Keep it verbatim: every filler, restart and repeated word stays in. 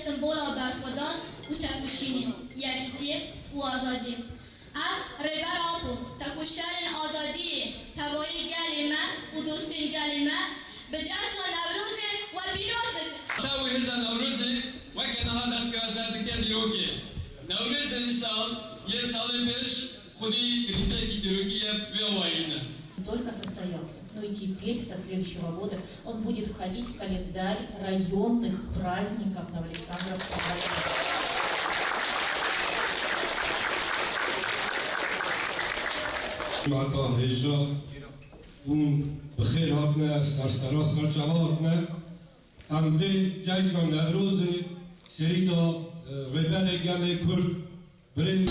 Simbola berxwedan û tekoşînê, yekîtiyê û azadiyê. Em Rêber Apo, tekoşerên azadiyê, tevayê gelê me û dostên gelê me, bi cejna Newrozê we pîroz dikin. Tevî hêza Newrozê weke niha derdiket ser dike dîrokê. Newrozê îsal yê salên pêş xwedî girîngiyekî dîrokî ye vê awayî ne. Только состоялся, но и теперь, со следующего года, он будет входить в календарь районных праздников Новоалександровского района. Heta hêja hûn bi xêr hatine, ser sera ser çava hatine. Em vê cejna Newrozê serî da, e, Rêberê Gelê Kurd, birêz